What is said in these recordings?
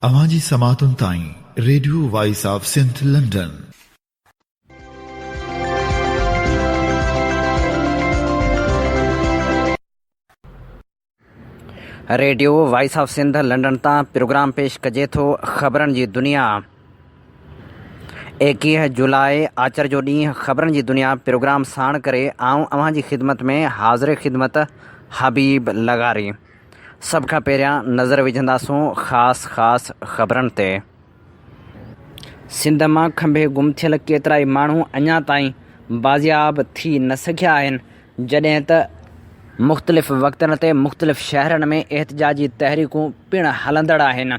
اوهان جي سماعتن تائين radio voice of Sindh London. Radio voice of Sindh London تان پروگرام پيش ڪجي ٿو خبرن جي دنيا 21 جولاء آچر جو ڏينهن خبرن جي دنيا پروگرام ساڻ ڪري آئون اوهان جي خدمت ۾ حاضر خدمت حبيب لغاري سڀ کان پهريان نظر وجهنداسون خاص خاص خبرن تي. سنڌ مان کنڀي گم ٿيل ڪيترائي ماڻهو اڃا تائين بازياب ٿي نه سگهيا آهن، جڏهن ته مختلف وقتن تي مختلف شهرن ۾ احتجاجي تحريڪون پڻ هلندڙ آهن.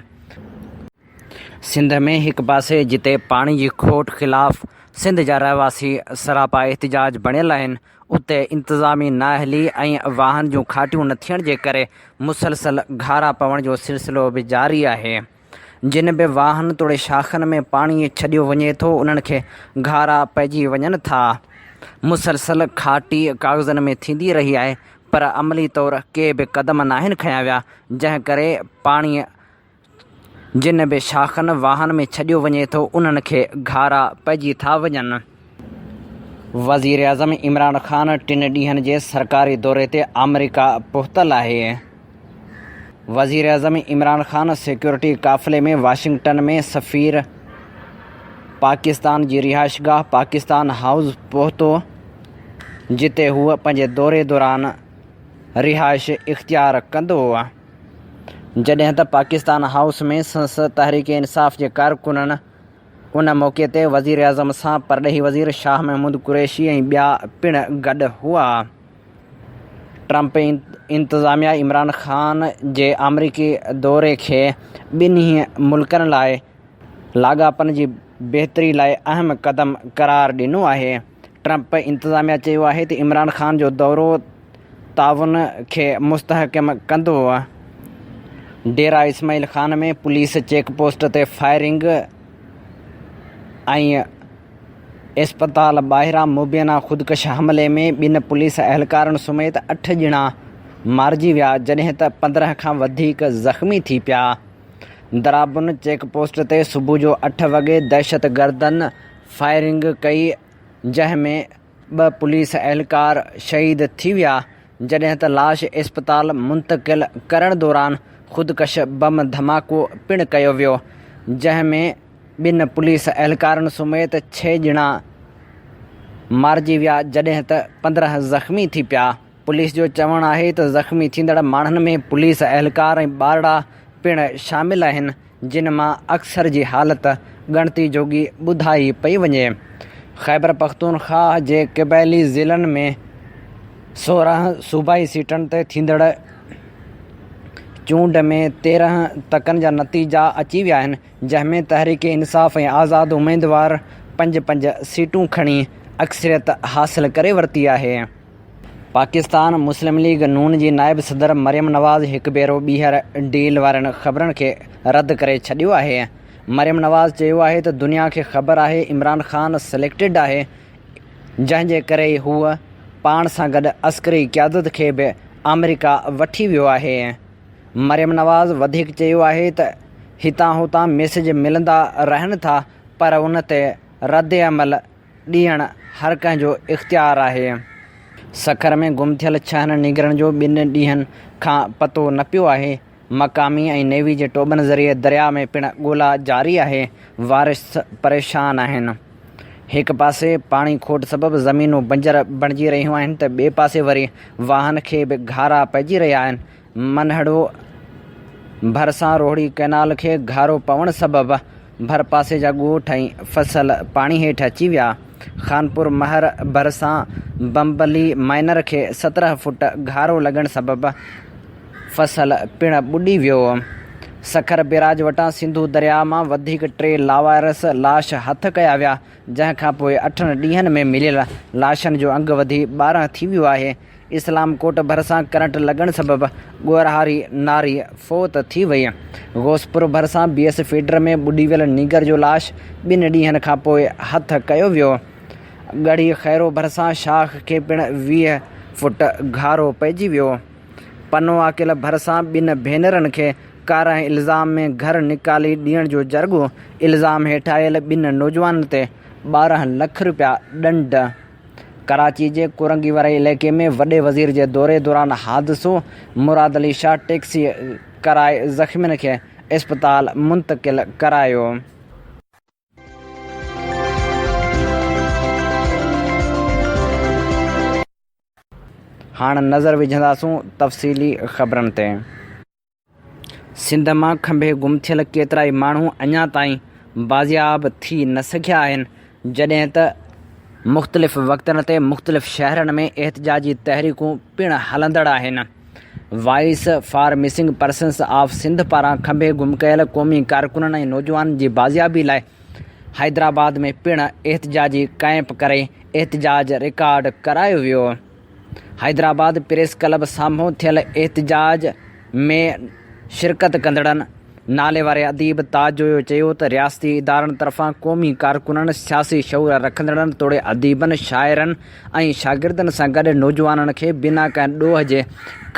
سنڌ ۾ هڪ پاسي جتي پاڻي جي کوٽ خلاف سنڌ جا رهواسي سراپا احتجاج بڻيل آهن، اتي انتظامي نااهلي ۽ واهن جون کاٽيون نه ٿيڻ جي ڪري مسلسل گهارا پوڻ جو سلسلو به جاري آهي. جن به واهن توڙي شاخن ۾ پاڻي ڇڏيو وڃي ٿو انهن کي گهارا پئجي وڃن ٿا. مسلسل کاٽي ڪاغذن ۾ ٿيندي رهي آهي پر عملي طور ڪي به قدم ناهن کنيا ويا جنهن ڪري پاڻي جن به شاخن واهن ۾ ڇڏيو وڃي ٿو انهن کي گهارا پئجي ٿا وڃن. وزيراعظم عمران خان ٽن ڏينهن جي سرڪاري دوري تي آمريڪا پهتل آهي. وزيراعظم عمران خان سيڪيورٽي قافلي ۾ واشنگٽن ۾ سفير پاڪستان جي رهائشگاهه پاڪستان هائوس پهتو جتي هو پنهنجي دوري دوران رهائش اختيار ڪندو. جڏهن ته پاڪستان هائوس ۾ سنس تحريڪ انصاف جي ڪارڪنن ان موقعي تي وزيراعظم سان پرڏيهي وزير شاهه محمود قريشي ۽ ٻيا پڻ گڏ هئا. ٽرمپ انتظاميا عمران خان جي آمريڪي دوري کي ٻنهي ملڪن لاء لاڳاپن جي بهتري لاء اهم قدم قرار ڏنو آهي. ٽرمپ انتظاميا چيو آهي ته عمران خان جو دورو تعاون کي مستحڪم ڪندو. Dera Ismail Khan ۾ police check post تي فائرنگ ۽ اسپتال ٻاهران مبينا خودڪش حملي ۾ ٻن پوليس اهلڪارن سميت اٺ ڄڻا مارجي ويا جڏهن ته 15 کان وڌيڪ زخمي ٿي پيا. درابن چيڪ پوسٽ تي صبح جو اٺ وڳي دهشتگردن فائرنگ ڪئي جنهن ۾ ٻه پوليس اهلڪار شهيد ٿي ويا، جڏهن ته لاش اسپتال منتقل ڪرڻ دوران خودڪش بم ڌماڪو پڻ ڪيو ويو، جنهن ۾ ٻن پوليس اهلڪارن سميت ڇهه ڄڻا مارجي ويا، جڏهن ته 15 زخمي ٿي پيا. پوليس جو چوڻ آهي ته زخمي ٿيندڙ ماڻهن ۾ پوليس اهلڪار ۽ ٻارڙا پڻ شامل آهن، جن مان اڪثر جي حالت ڳڻتي جوڳي ٻڌائي پئي وڃي. خيبرپختونخواهه جي قبائلي ضلعن ۾ 16 صوبائي سيٽن تي ٿيندڙ چونڊ ۾ 13 تڪن جا نتيجا اچي ويا آهن، جنهن ۾ تحريڪ انصاف ۽ آزاد اميدوار پنج پنج سيٽون کڻي اڪثريت حاصل ڪري ورتي آهي. پاڪستان مسلم ليگ نون جي نائب صدر مريم نواز هڪ ڀيرو ٻيهر ڊيل وارين خبرن کي رد ڪري ڇڏيو آهي. مريم نواز چيو آهي ته دنيا کي خبر آهي عمران خان سليڪٽڊ آهي جنهن جي ڪري ئي هو پاڻ سان گڏ عسڪري قيادت کي به آمريڪا وٺي ويو آهي. مريم نواز وڌيڪ چيو آهي ته هتان هتان ميسيج ملندا رهن ٿا پر ان تي ردعمل ڏيڻ هر ڪنهن جو اختيار آهي. سکر ۾ گم ٿيل ڇهن نينگرن جو ٻن ڏينهن کان پتو نه پيو آهي، مقامي ۽ نيوي جي ٽوٻن ذريعي درياء ۾ پڻ ڳولا جاري آهي، وارث پريشان آهن. هڪ پاسي پاڻي کوٽ سبب زمينون بنجر بڻجي رهيون آهن ته ٻئي پاسي وري واهن کي به گهارا پئجي رهيا آهن، منهڙو ڀرسان روهڙي ڪئنال کي گهارو پوڻ سبب ڀرپاسي جا ڳوٺ ۽ فصل پاڻي هيٺ اچي ويا. خانپور مهر ڀرسان بمبلي مائنر کي 17 فوٽ گهارو لڳڻ سبب فصل پڻ ٻڏي ويو. سکر بيراج وٽان سنڌو درياء مان وڌيڪ ٽي لاوارث لاش هٿ ڪيا ويا، جنهن کانپوء اٺن ڏينهن ۾ مليل لاشن جو انگ وڌي 12 ٿي ويو آهي. اسلام ڪوٽ ڀرسان ڪرنٽ لڳڻ سبب ڳورهاري ناري فوت ٿي وئي. غوثپور ڀرسان بي ايس فيڊر ۾ ٻڏي ويل نينگر جو لاش ٻن ڏينهن کانپوء هٿ ڪيو ويو. ڳڙهي خيرو ڀرسان شاخ کي پڻ 20 فوٽ گهارو پئجي ويو. پنو عاقل ڀرسان ٻن ڀينرن کي ڪارنهن الزام ۾ گهر نيڪالي ڏيڻ جو جرڳو، الزام هيٺ آيل ٻن نوجوانن تي 12 لک رپيا ڏنڊ. ڪراچي جي ڪورنگي واري علائقي ۾ وڏي وزير جي دوري دوران حادثو، مراد علي شاهه ٽيڪسي ڪرائي زخمين کي اسپتال منتقل ڪرايو. هاڻ نظر وجهنداسون تفصيلي خبرن تي. سنڌ مان کنڀي گم ٿيل ڪيترائي ماڻهو اڃا تائين بازياب ٿي نه سگهيا آهن، جڏهن ته مختلف وقتن تي مختلف شهرن ۾ احتجاجي تحريڪون پڻ هلندڙ آهن. Voice for missing persons of Sindh پاران کنڀي گم ڪيل قومي ڪارڪنن ۽ نوجوانن جي بازيابي لاء حيدرآباد ۾ پڻ احتجاجي ڪئمپ ڪري احتجاج رڪارڊ ڪرايو ويو. حيدرآباد پريس ڪلب سامهون ٿيل احتجاج ۾ شرڪت ڪندڙن ناليواري اديب تاج جويو چيو ته رياستي ادارن طرفان قومي ڪارڪنن، سياسي شعور رکندڙن توڙي اديبن، شاعرن ۽ شاگردن سان گڏ نوجوانن کي بنا ڪنهن ڏوهه جي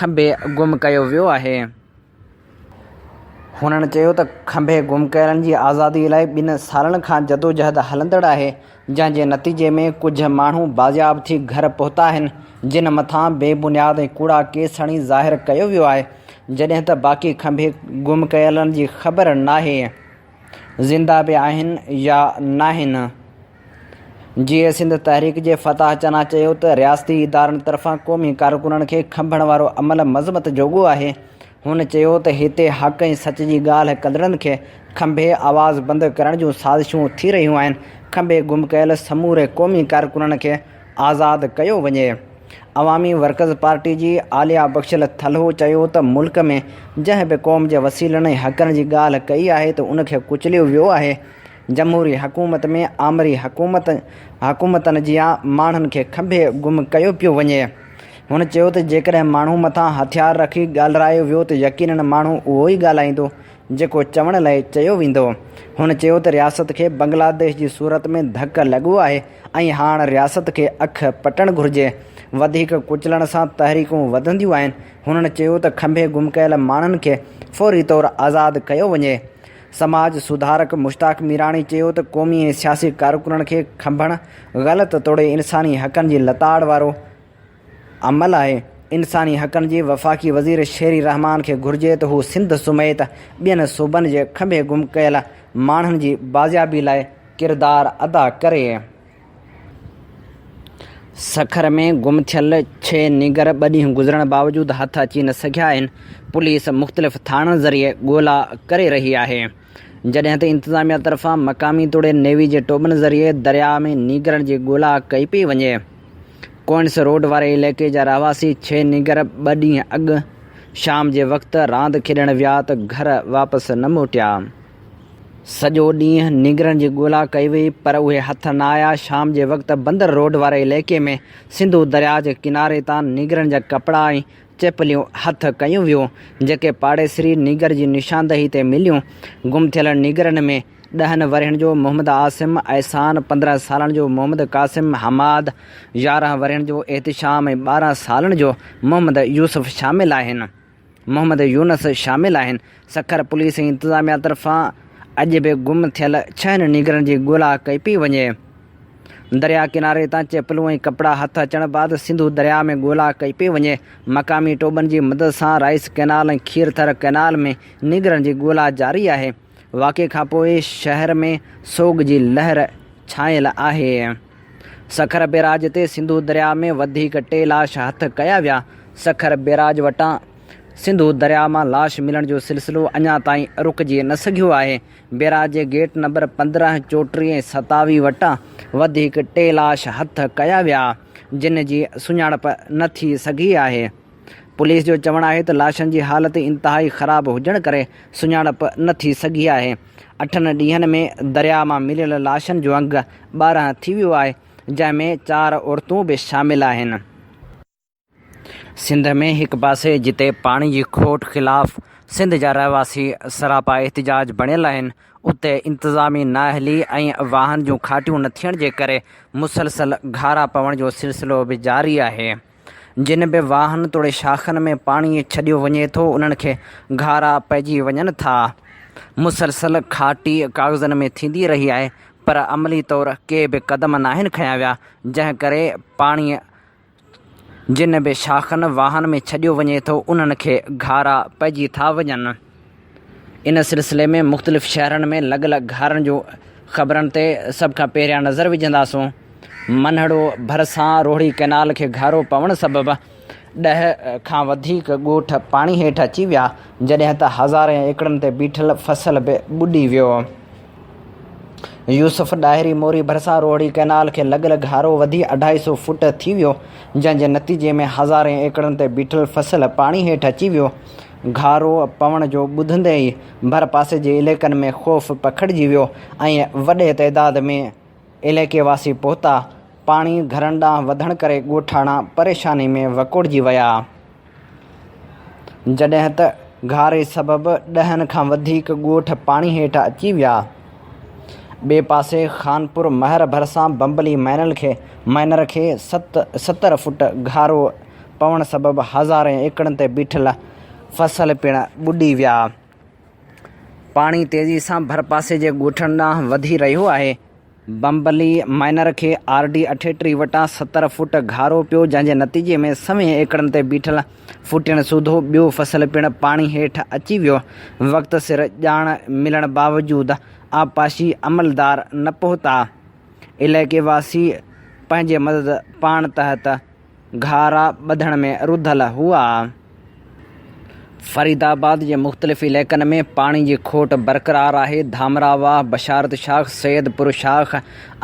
کنڀي گم ڪيو ويو آهي. هنن چيو ته کنڀي گم ڪيلن جي آزادي لاء ٻن سالن کان جدوجهد هلندڙ آهي، جنهن جي نتيجي ۾ ڪجهه ماڻهو بازياب ٿي گهر پهتا آهن، جن مٿان بي بنياد ۽ ڪوڙا ڪيس هڻي ظاهر ڪيو ويو آهي، جڏهن ته باقي کنڀي گم ڪيلن جي خبر ناهي زنده به آهن يا ناهن. جيئي سنڌ تحريڪ جي فتاح چنا چيو ته رياستي ادارن طرفان قومي ڪارڪنن کي کنڀڻ وارو عمل مذمت جوڳو آهي. هن چيو ته هتي حق ۽ سچ جي ڳالهه ڪندڙن کي کنڀي آواز بند ڪرڻ جون سازشون ٿي رهيون آهن، کنڀي گم ڪيل سموري قومي ڪارڪنن کي آزاد ڪيو وڃي. عوامي ورڪرز پارٽي جي عاليه بخشل ٿلهو چيو ته ملڪ ۾ جنهن به قوم جي وسيلن ۽ حقن جي ڳالهه ڪئي آهي ته ان کي ڪچليو ويو آهي، جمهوري حڪومت ۾ آمري حڪومت حڪومتن جيان ماڻهن کي کنڀي گم ڪيو پيو وڃي. هن چيو ته جيڪڏهن ماڻهو مٿان هٿيار رکي ڳالهرايو ويو ته يقينن ماڻهو اهو ئي ڳالهائيندو جيڪو چوڻ لاء چيو ويندو. هن چيو ته رياست کي بنگلاديش جي صورت ۾ ڌڪ لڳو آهي ۽ هاڻ رياست کي اک پٽڻ گهرجي. وڌيڪ ڪچلڻ سان تحريڪون وڌنديون آهن. هنن چيو ته کنڀي گم ڪيل ماڻهن کي فوري طور آزاد ڪيو وڃي. سماج سڌارڪ مشتاق ميراڻي چيو ته قومي ۽ سياسي ڪارڪنن کي کنڀڻ غلط توڙي انساني حقن جي لتاڙ وارو عمل آهي، انساني حقن جي وفاقي وزير شيري رحمان کي گهرجي ته هو سنڌ سميت ٻين صوبن جي کنڀي گم ڪيل ماڻهن جي بازيابي لاء ڪردار ادا ڪري. سکر ۾ گم ٿيل ڇهه نينگر ٻه ڏينهن گذرڻ باوجود هٿ اچي نه سگهيا آهن، پوليس مختلف ٿاڻن ذريعي ڳولا ڪري رهي آهي، جڏهن ته انتظاميا طرفان مقامي توڙي نيوي جي ٽوٻن ذريعي درياء ۾ نينگرن جي ڳولا ڪئي پئي وڃي. ڪوئنس روڊ واري علائقي جا رهواسي ڇهه نينگر ٻه ڏينهن اڳ شام جي وقت راند کيڏڻ ويا ته گهر واپس نه موٽيا. سڄو ڏينهن نينگرن جي ڳولا ڪئي وئي پر اهي هٿ نه آيا، شام جي وقت بندر روڊ واري علائقي ۾ سنڌو درياء جي ڪناري تان نينگرن جا ڪپڙا ۽ چيپليون هٿ ڪيون ويون، جيڪي پاڙيسري نينگر جي نشاندهي تي مليون، گم ٿيل نينگرن ۾ ڏهن ورهين جو محمد عاصم احسان، 15 سالن جو محمد قاسم حماد، 11 ورهين جو احتشام ۽ 12 سالن جو محمد يوسف شامل آهن. محمد يونس شامل آهن، سکر پوليس ۽ انتظاميا طرفان اڄ به گم ٿيل ڇهن نينگرن جي ڳولا ڪئي پئي وڃي. درياء ڪناري تان چيپلون ۽ ڪپڙا هٿ اچڻ بعد سنڌو درياء ۾ ڳولا ڪئي پئي وڃي، مقامي ٽوٻن جي مدد سان رائيس ڪئنال ۽ کيرٿر ڪئنال ۾ نينگرن جي ڳولا جاري آهي، واقعي کانپوء شهر ۾ سوڳ جي لهر ڇانيل آهي. سکر بيراج تي سنڌو درياء ۾ وڌيڪ ٽي لاش هٿ ڪيا ويا، سکر بيراج وٽان سنڌو درياء مان لاش ملڻ جو سلسلو اڃا تائين رڪجي نه سگهيو آهي، بيراج جي گيٽ نمبر 15، 34 ۽ 27 وٽان وڌيڪ ٽي لاش هٿ ڪيا ويا، جن جي سڃاڻپ نه ٿي سگهي آهي. پوليس جو چوڻ آهي ته لاشن جي حالت انتهائي خراب هجڻ ڪري سڃاڻپ نه ٿي سگهي آهي. اٺن ڏينهن ۾ درياء مان مليل لاشن جو انگ 12 ٿي ويو آهي، جنهن ۾ چار عورتون به شامل آهن. سنڌ ۾ هڪ پاسي جتي پاڻي جي کوٽ خلاف سنڌ جا رهواسي سراپا احتجاج بڻيل آهن، اتي انتظامي نااهلي ۽ واهن جون کاٽيون نه ٿيڻ جي ڪري مسلسل گهارا پوڻ جو سلسلو به جاري آهي. جن به واهن توڙي شاخن ۾ پاڻي ڇڏيو وڃي ٿو انهن کي گهارا پئجي وڃن ٿا. مسلسل کاٽي ڪاغذن ۾ ٿيندي رهي آهي پر عملي طور ڪي به قدم ناهن کنيا ويا جنهن ڪري پاڻي جن به شاخن واهن ۾ ڇڏيو وڃي ٿو انهن کي گهارا پئجي ٿا وڃن. ان سلسلي ۾ مختلف شهرن ۾ لڳل گهارن جون خبرن تي سڀ کان پهريان نظر وجهنداسون. منهڙو ڀرسان روهڙي ڪئنال کي گهارو پوڻ سبب ڏهه کان وڌيڪ ڳوٺ پاڻي هيٺ اچي ويا جڏهن ته هزارين ايڪڙن تي بيٺل فصل به ٻڏي ويو. يوسف ڏاهري موري ڀرسان روهڙي ڪئنال کي لڳل گهارو وڌي اڍائي سئو فوٽ ٿي ويو، جنهن جي نتيجي ۾ هزارين ايڪڙن تي بيٺل فصل پاڻي هيٺ اچي ويو. گهارو پوڻ جو ٻڌندي ئي ڀرپاسي جي عليقن ۾ خوف پکڙجي ويو ۽ وڏي تعداد ۾ عليقي واسي پهتا، پاڻي گهرن ڏانهن وڌڻ ڪري ڳوٺاڻا پريشاني ۾ وڪوڙجي ويا. جڏهن ته گهاري سبب ڏهن کان وڌيڪ ڳوٺ پاڻي هيٺ اچي ويا. ٻئي پاسي خانپور مهر ڀرسان بمبلي مئنل کي مائنر کي 70 فوٽ گهارو پوڻ سبب هزارين ايڪڙن تي بيٺل فصل پڻ ٻڏي ويا. پاڻي تيزي سان ڀرپاسي جي ڳوٺن ڏانهن وڌي رهيو آهي. بمبلي مائنر کي آر ڊي 38 وٽان 70 فوٽ گهارو پيو جنهن جي نتيجي ۾ سوين ايڪڙن تي بيٺل ڦوٽين سوڌو ٻيو فصل پڻ پاڻي هيٺ اچي ويو. وقت سر ڄاڻ ملڻ باوجود آبپاشي عملدار نه پهتا. علائقي واسي پنهنجي مدد پاڻ تحت گهارا ٻڌڻ ۾ رڌل هئا. فريد آباد جي مختلف علائقن ۾ پاڻي جي کوٽ برقرار آهي، ڌامرا واهه، بشارت شاخ، سيد پور شاخ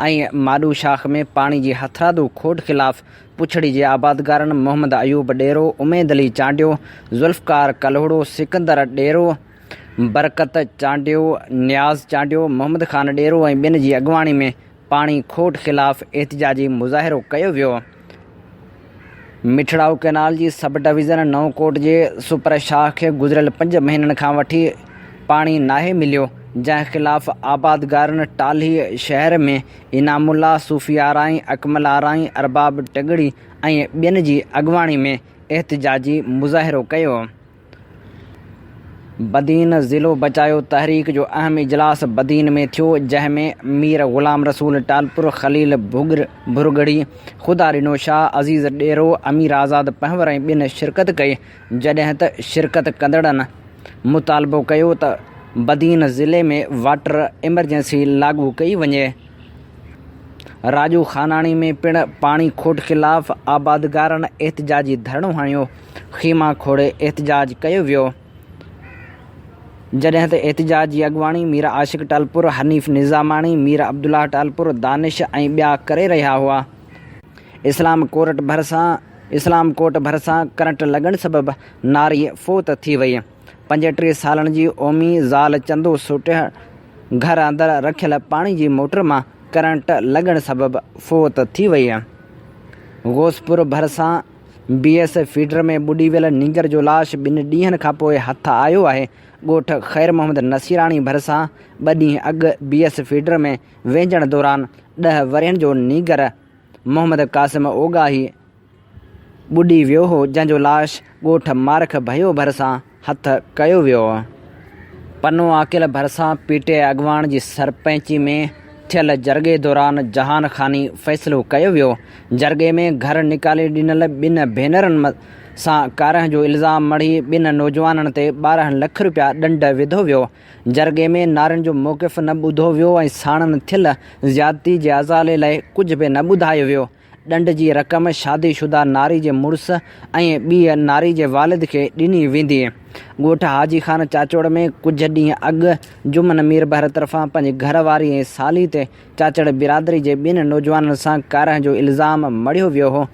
۽ ماڏو شاخ ۾ پاڻي جي هٿرادو کوٽ خلاف پڇڙي جي آبادگارن محمد ايوب ڏيرو، اميد علي چانڊيو، ذوالفقار ڪلهوڙو، سڪندر ڏيرو، برڪت چانڊيو، نياز چانڊيو، محمد خان ڏيرو ۽ ٻين جي اڳواڻي ۾ پاڻي کوٽ خلاف احتجاجي مظاهرو ڪيو ويو. مٺڙائو ڪئنال جي سب ڊويزن نئون ڪوٽ جي سپر شاخ کي گذريل پنج مهينن کان وٺي پاڻي ناهي مليو، جنهن خلاف آبادگارن ٽالهي شهر ۾ انعام الله، صوفي آرائين، اڪمل آرائين، ارباب ٽڳڙي ۽ ٻين جي اڳواڻي ۾ احتجاجي مظاهرو ڪيو. بدين ضلعو بچايو تحريڪ جو اهم اجلاس بدين ۾ ٿيو، جنهن ۾ مير غلام رسول ٽالپر، خليل ڀرڳڙي، خدا ڏنو شاهه، عزيز ڏيرو، امير آزاد پنهور ۽ ٻين شرڪت ڪئي، جڏهن ته شرڪت ڪندڙن مطالبو ڪيو ته بدين ضلعي ۾ واٽر ايمرجنسي لاڳو ڪئي وڃي. راڄو خاناڻي ۾ پڻ پاڻي کوٽ خلاف آبادگارن احتجاجي ڌرڻو هنيو. خيما کوڙي احتجاج ڪيو ويو، جڏهن ته احتجاج جي اڳواڻي مير عاشق ٽالپر، حنيف نظاماڻي، مير عبدالله ٽالپر، دانش ۽ ٻيا ڪري رهيا هئا. اسلام ڪورٽ ڀرسان اسلام ڪوٽ ڀرسان ڪرنٽ لڳڻ سبب ناري فوت ٿي وئي، 35 سالن جي اومي زال چندو سوٽهڙ گهر اندر رکيل پاڻي جي موٽر مان ڪرنٽ لڳڻ سبب فوت ٿي وئي. غوثپور ڀرسان بي ايس فيڊر ۾ ٻڏي ويل نينگر جو لاش ٻن ڏينهن کانپوء هٿ آيو آهي، ڳوٺ خير محمد نصيراڻي ڀرسان ٻه ڏينهن اڳ بي ايس فيڊر ۾ وهنجڻ دوران ڏهه ورهين جو نينگر محمد قاسم اوڳاهي ٻڏي ويو هو، جنهن جو لاش ڳوٺ مارک ڀيو ڀرسان هٿ ڪيو ويو. پنو عاقل ڀرسان پي ٽي آء اڳواڻ جي سرپئنچي ۾ ٿيل جرڳي دوران جهان خاني فيصلو ڪيو ويو. جرڳي ۾ گهر نيڪالي ڏنل ٻن ڀينرن سان ڪارنهن جو الزام مڙهي ٻن نوجوانن تي 12 لک رپيا ڏنڊ وڌو ويو. جرڳي ۾ نارين جو موقف نه ٻڌو ويو ۽ ساڻن ٿيل زيادتي جي ازالي لاء ڪجهه به نه ٻڌايو ويو. ڏنڊ جي رقم شادي شده ناري جي مڙس ۽ ٻيء ناري جي والد کي ڏني ويندي. ڳوٺ حاجي خان چاچوڙ ۾ ڪجهه ڏينهن اڳ جمن ميربحر طرفان پنهنجي گهر واري ۽ سالي تي چاچڙ برادري جي ٻن نوجوانن سان ڪارنهن جو الزام مڙهيو ويو هو.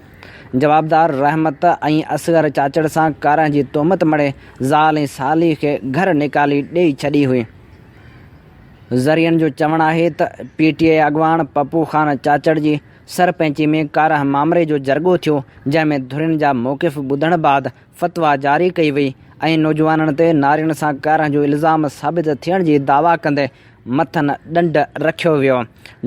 جوابدار رحمت ۽ اصغر چاچڙ سان ڪارنهن جي تهمت مڙهي زال ۽ سالي کي گهر نيڪالي ڏئي ڇڏي هئي. ذريعن جو چوڻ آهي ته پي ٽي آء اڳواڻ پپو خان چاچڙ جي سرپئنچي ۾ ڪارنهن مامري جو جرڳو ٿيو، جنهن ۾ ڌرين جا موقف ٻڌڻ بعد فتويٰ جاري ڪئي وئي ۽ نوجوانن تي نارين سان ڪارنهن جو الزام ثابت ٿيڻ جي دعويٰ ڪندي مٿن ڏنڊ رکيو ويو.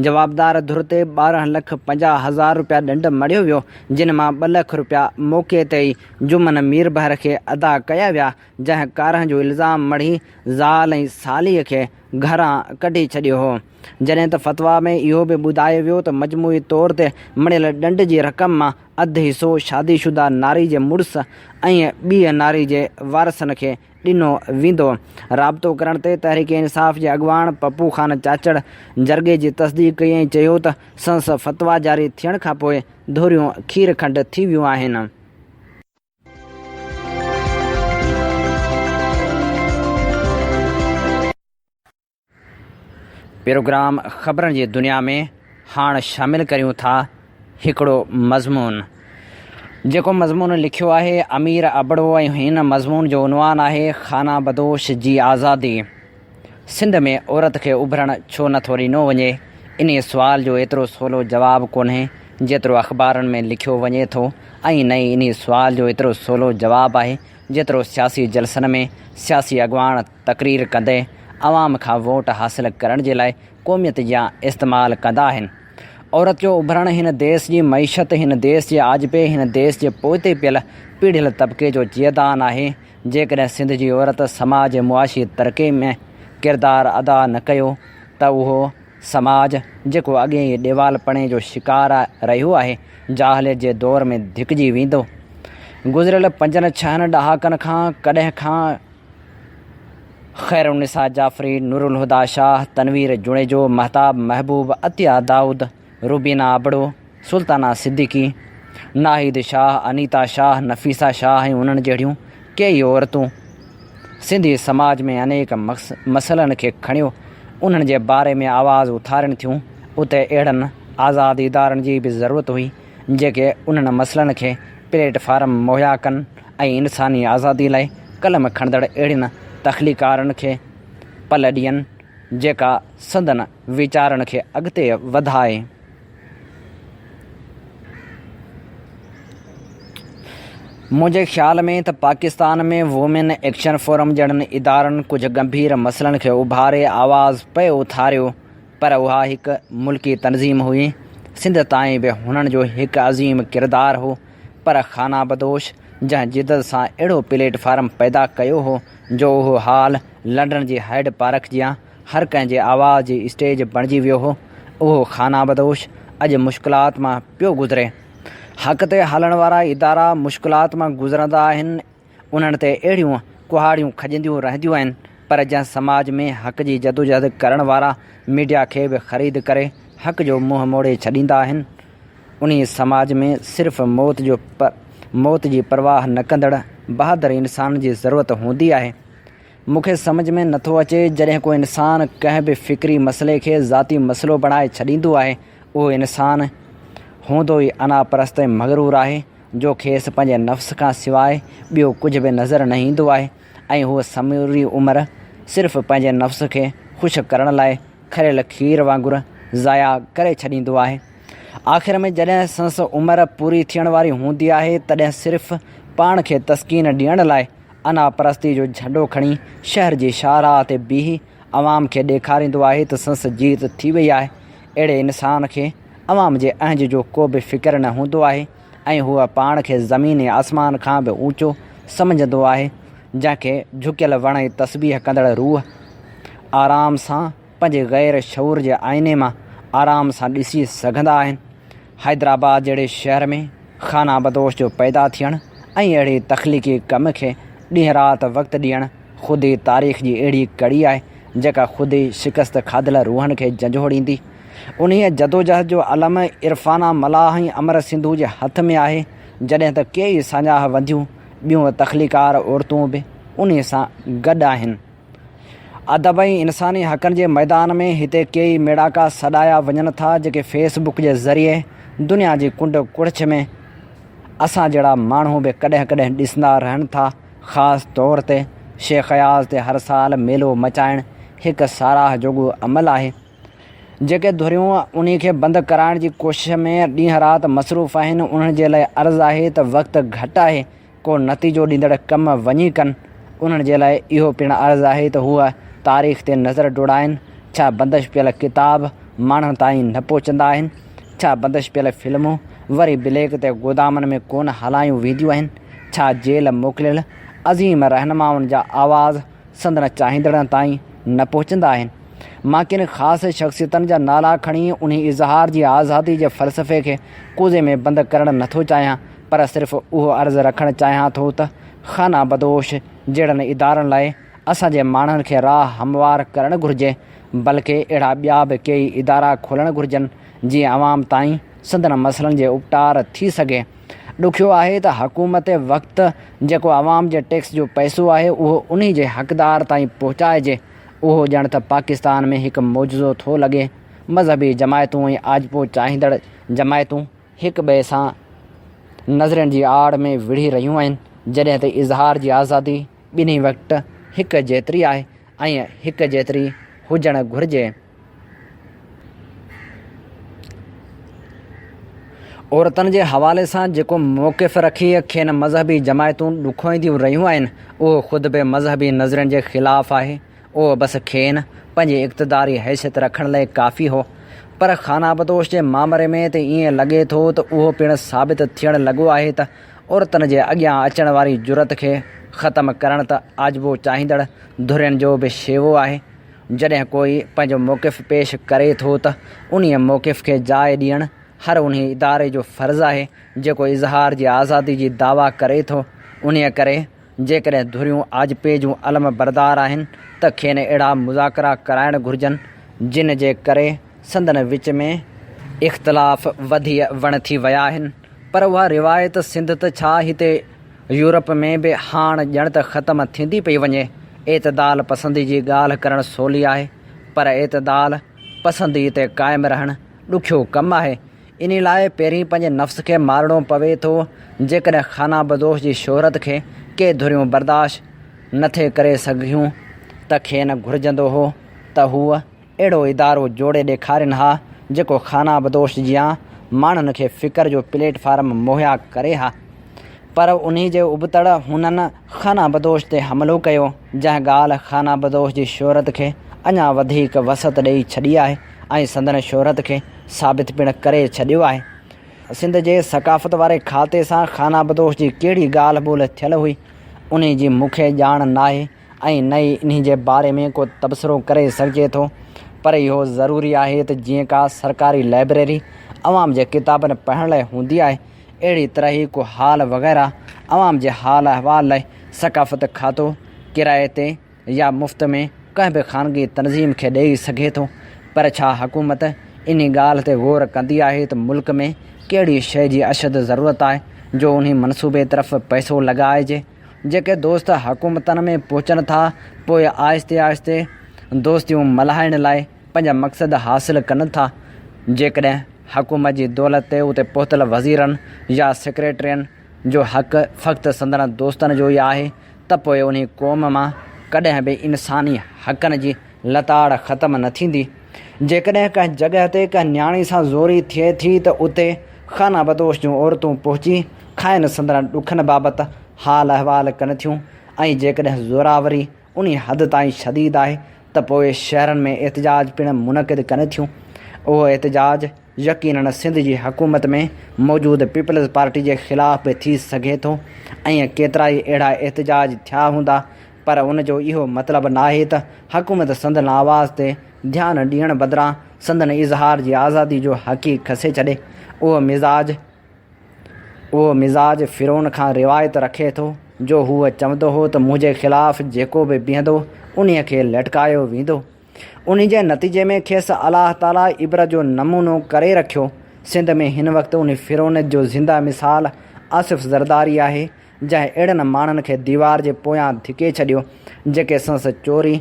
جوابدار ڌر تي 12 لک 50 هزار رپيا ڏنڊ مڙهيو ويو، جن مان ٻه لک رپيا موقعي تي ئي جمن ميربحر کي ادا ڪيا ويا، جنهن ڪارنهن جو الزام مڙهي زال ۽ ساليء کي گهران ڪڍي ڇڏيو هو. جڏهن ته فتويٰ ۾ اهو به ٻڌايو ويو ته مجموعي طور تي مڙهيل ڏنڊ جي رقم مان اڌ حصو شادي شده ناري جي مڙس ۽ ٻيء ناري جي وارثن کي ڏنو ويندو. رابطو ڪرڻ تي تحريڪ انصاف جي اڳواڻ پپو خان چاچڙ جرڳي جي تصديق ڪئي ۽ چيو ته سندس فتويٰ جاري ٿيڻ کانپوء ڌريون کير کنڊ ٿي ويون آهن. پروگرام خبرن جي دنيا ۾ هاڻ شامل ڪريون ٿا هڪڙو مضمون جيڪو مضمون لکيو آهي امير ابڙو ۽ هن مضمون جو عنوان آهي خانه بدوش جي آزادي سنڌ ۾ عورت کي اڀرڻ ڇو نٿو ڏنو وڃي انهي سوال جو ايترو سولو جواب ڪونهي جيترو اخبارن ۾ لکيو وڃي ٿو ۽ نه ئي انهي سوال جو ايترو سولو جواب آهي جيترو سياسي جلسن ۾ سياسي اڳواڻ تقرير ڪندي عوام کان ووٽ حاصل ڪرڻ جي لاء قوميت جيان استعمال ڪندا آهن. عورت جو اڀرڻ هن ديس جي معيشت، هن ديس جي آجپي، هن ديس جي پوئتي پيل پيڙهيل طبقي جو جيئدان آهي. جيڪڏهن سنڌ جي عورت سماج جي معاشي ترقي ۾ ڪردار ادا نه ڪيو ته اهو سماج جيڪو اڳي ئي ڏيوالپڻي جو شڪار رهيو آهي، جاهليت جي دور ۾ ڌڪجي ويندو. گذريل پنجن ڇهن ڏهاڪن کان ڪڏهن کان خيرالنساء جعفري، نورالهديٰ شاهه، تنوير جوڻيجو، مهتاب محبوب، عطيه دائود، روبينا ابڙو، سلطانه صديقي، ناهيد شاهه، انيتا شاهه، نفيسه شاهه ۽ انهن جهڙيون ڪيئي عورتون سنڌي سماج ۾ انيڪ مسئلن کي کڻيو انهن جي باري ۾ آواز اٿارين ٿيون، اتي اهڙن آزاد ادارن جي به ضرورت هئي جيڪي انهن مسئلن کي پليٽ فارم مهيا ڪن ۽ انساني آزادي لاء قلم کڻندڙ اهڙين تخليقارن کي پل ڏين جيڪا سندن ويچارن کي اڳتي وڌائي. منهنجي خيال ۾ ته پاڪستان ۾ وومين ايڪشن فورم جهڙن ادارن ڪجهه ڳنڀير مسئلن کي اڀاري آواز پئي اٿاريو پر اها هڪ ملڪي تنظيم هئي، سنڌ تائين به هنن جو هڪ عظيم ڪردار هو، پر خانه بدوش جنهن جدت سان اهڙو پليٽ فارم پيدا ڪيو هو جو اهو هال لنڊن جي هائيڊ پارڪ جيان هر ڪنهن جي آواز جي اسٽيج بڻجي ويو هو، اهو خانه بدوش اڄ مشڪلات مان پيو گذري. حق تي هلڻ وارا ادارا مشڪلات مان گذرندا آهن، انهن تي اهڙيون ڪهاڙيون کڄنديون رهنديون آهن پر جنهن سماج ۾ حق جي جدوجهد ڪرڻ وارا ميڊيا کي به خريد ڪري حق جو منهن موڙي ڇڏيندا آهن انهي سماج ۾ صرف موت جو موت جي پرواهه نه ڪندڙ بهادر انسان جي ضرورت هوندي آهي. مون کي سمجهه ۾ نٿو اچي جڏهن ڪو انسان ڪنهن به فڪري مسئلي کي ذاتي مسئلو بڻائي ڇڏيندو آهي اهو انسان هوندو ئي انا پرست ۽ مغرور آهي جو کيس پنهنجي نفس کان سواء ٻيو ڪجهه به نظر نه ايندو آهي ۽ هو سموري عمر صرف پنهنجي نفس کي خوش ڪرڻ لاء کريل کير وانگر ضايع ڪري ڇڏيندو آهي. آخر ۾ جڏهن سندس عمر پوري ٿيڻ واري هوندي آهي تڏهن صرف پاڻ کي تسڪين ڏيڻ لاء انا پرستي جو جهنڊو کڻي شهر جي شاهراهه تي بيهي عوام کي ڏيکاريندو آهي ته سندس جيت ٿي وئي آهي. اهڙي انسان کي عوام جي اهنج جو ڪو به فڪر نه هوندو آهي ۽ هو پاڻ کي زمين ۽ آسمان کان به اوچو سمجهندو آهي، جنهن کي جهڪيل وڻ ۽ تسبيح ڪندڙ روح آرام سان پنهنجي غير شعور جي آئيني مان آرام سان ڏسي سگهندا آهن. حيدرآباد جهڙي شهر ۾ خانه بدوش جو پيدا ٿيڻ ۽ اهڙي تخليقي ڪم کي ڏينهن رات وقت ڏيڻ خود ئي تاريخ جي اهڙي ڪڙي آهي، جيڪا خود ئي شڪست کاڌل روحن کي جنجهوڙيندي. انهيء جدوجهد جو علم عرفانه ملاح ۽ امر سنڌو جي هٿ ۾ آهي، جڏهن ته ڪيئي ساڃاهه ونديون ٻيون تخليقار عورتون به انهيء سان گڏ آهن. ادب ۽ انساني حقن جي ميدان ۾ هتي ڪيئي ميڙاڪا سڏايا وڃن ٿا، جيڪي فيس بڪ جي ذريعي دنيا جي ڪنڊ ڪڙڇ ۾ اسان جهڙا ماڻهو به ڪڏهن ڪڏهن ڏسندا رهن ٿا. خاص طور تي شيخ اياز تي هر سال ميلو مچائڻ هڪ ساراهه جوڳو عمل آهي. جيڪي ڌريون انهي کي بند ڪرائڻ جي ڪوشش ۾ ڏينهن رات مصروف آهن انهن جي لاء عرض آهي ته وقت گهٽ آهي ڪو نتيجو ڏيندڙ ڪم وڃي ڪن. انهن جي لاء اهو پڻ عرض آهي ته هو تاريخ تي نظر ڊوڙائين ڇا بندش پيل ڪتاب ماڻهن تائين نه پهچندا آهن؟ ڇا بندش پيل فلمون وري بليڪ تي گودامن ۾ ڪونه هلايون وينديون آهن؟ ڇا جيل موڪليل عظيم رهنمائن جا آواز سندن چاهيندڙن تائين نه پهچندا آهن؟ مان ڪن خاص شخصيتن جا نالا کڻي انهي اظهار جي آزادي جي فلسفي کي ڪوزي ۾ بند ڪرڻ نٿو چاهيان پر صرف اهو عرض رکڻ چاهيان ٿو ته خانه بدوش جهڙن ادارن لاء اسان جي ماڻهن کي راهه هموار ڪرڻ گهرجي بلڪه اهڙا ٻيا به ڪيئي ادارا کولڻ گهرجن جيئن عوام تائين سندن مسئلن جي اپٽار ٿي سگهي. ڏکيو آهي ته حڪومت وقت جيڪو عوام جي ٽيڪس جو پئسو آهي اهو انهي جي حقدار تائين پهچائجي اهو ڄڻ ته پاڪستان ۾ هڪ معجزو ٿو لڳي. مذهبي جماعتون ۽ آجپو چاهيندڙ جماعتون هڪ ٻئي سان نظرين جي آڙ ۾ وڙهي رهيون آهن جڏهن ته اظهار جي آزادي ٻنهي وٽ هڪ جيتري آهي ۽ هڪ جيتري هجڻ گهرجي. عورتن جي حوالي سان جيڪو موقف رکي کين مذهبي جماعتون ڏکوئينديون رهيون آهن، اهو خود به مذهبي نظرين جي خلاف آهي. اهو بس کين پنهنجي اقتداري حيثيت رکڻ لئه ڪافي هو. پر خانه بدوش جي مامري ۾ ته ائين لڳي ٿو ته اهو پڻ ثابت ٿيڻ لڳو آهي ته عورتن جي اڳيان اچڻ واري جرئت کي ختم ڪرڻ ته آجبو چاهيندڙ ڌرين جو به شيوو آهي. جڏهن ڪوئي پنهنجو موقف پيش ڪري ٿو ته انهيء موقف کي جاء ڏيڻ هر انهيء اداري جو فرض آهي جيڪو اظهار جي آزادي جي دعويٰ ڪري ٿو. انهيء ڪري جيڪڏهن ڌريون آجپي جون علم بردار آهن ته کين اهڙا مذاڪرا ڪرائڻ گهرجن جن جي ڪري سندن وچ ۾ اختلاف وڌي وڻ ٿي ويا آهن پر اها روايت سنڌ ته ڇا هتي يورپ ۾ به هاڻ ڄڻ ته ختم ٿيندي پئي وڃي. اعتدال پسندي جي ڳالهه ڪرڻ سولي آهي پر اعتدال پسندي تي قائم رهڻ ڏکيو ڪم آهي. انهي لاء پهرين پنهنجي نفس کي مارڻو پوي ٿو. جيڪڏهن خانه بدوش جي شهرت کي ڪي ڌريون برداشت نه ٿي ڪري سگهيون ته کين گهرجندو هو ته هو اهڙو ادارو جوڙي ڏيکارين ها جيڪو خانه بدوش جيان ماڻهن کي فڪر جو پليٽ فارم مهيا ڪري ها. پر انهي جي ابتڙ هنن خانه بدوش تي حملو ڪيو، جنهن ڳالهه خانه بدوش جي شهرت کي اڃا وڌيڪ وسعت ڏئي ڇڏي آهي ۽ سندن شهرت کي ثابت پڻ ڪري ڇڏيو آهي. سنڌ جي ثقافت واري کاتي سان خانه بدوش جي ڪهڙي ڳالهه ٻولهه ٿيل هئي، انهي جي مون کي ڄاڻ ناهي. ۽ نه ئي انهي جي باري ۾ ڪو تبصرو ڪري سگهجي ٿو پر اهو ضروري آهي ته جيئن ڪا سرڪاري لائبريري عوام جي ڪتابن پڙهڻ لاء هوندي آهي اهڙي طرح ئي ڪو هال وغيره عوام جي حال احوال لاء ثقافت کاتو ڪرائي تي يا مفت ۾ ڪنهن به خانگي تنظيم کي ڏئي سگهي ٿو پر ڇا حڪومت انهي ڳالهه تي غور ڪندي آهي ته ملڪ ۾ ڪهڙي شيء جي اشد ضرورت آهي جو انهي منصوبي طرف پئسو لڳائجي؟ جيڪي دوست حڪومتن ۾ پهچن ٿا پوء آهستي آهستي دوستيون ملهائڻ لاء پنهنجا مقصد حاصل ڪن ٿا. جيڪڏهن حڪومت جي دولت تي اتي پهتل وزيرن يا سيڪريٽرين جو حق فقط سندن دوستن جو ئي آهي ته پوء انهي قوم مان ڪڏهن به انساني حقن جي لتاڙ ختم نه ٿيندي. جيڪڏهن ڪنهن جڳهه تي ڪنهن نياڻي سان زوري ٿئي ٿي ته اتي خانه بدوش جون عورتون پهچي کانئن سندن ڏکن بابت حال احوال ڪن ٿيون ۽ جيڪڏهن زوراوري انهي حد تائين شديد آهي ته پوء شهرن ۾ احتجاج پڻ منعقد ڪن ٿيون. اهو احتجاج يقينن سنڌ جي حڪومت ۾ موجود پيپلز پارٽي جي خلاف به ٿي سگهي ٿو ۽ ڪيترائي اهڙا احتجاج ٿيا هوندا پر ان جو اهو مطلب ناهي ته حڪومت سندن آواز تي ڌيان ڏيڻ بدران سندن اظهار جي آزادي جو حق ئي کسي ڇڏي. اهو مزاج اهو مزاج فرعون کان روايت رکي ٿو جو هو چوندو هو ته منهنجي خلاف جيڪو به بيهندو انهيء کي لٽڪايو ويندو. انهي جي نتيجي ۾ کيس الله تعاليٰ عبرت جو نمونو ڪري رکيو. سنڌ ۾ هن وقت انهي فرعونيت جو زنده مثال آصف زرداري آهي جنهن اهڙن ماڻهن کي ديوار جي پويان ڌڪي ڇڏيو، جيڪي سندس چوري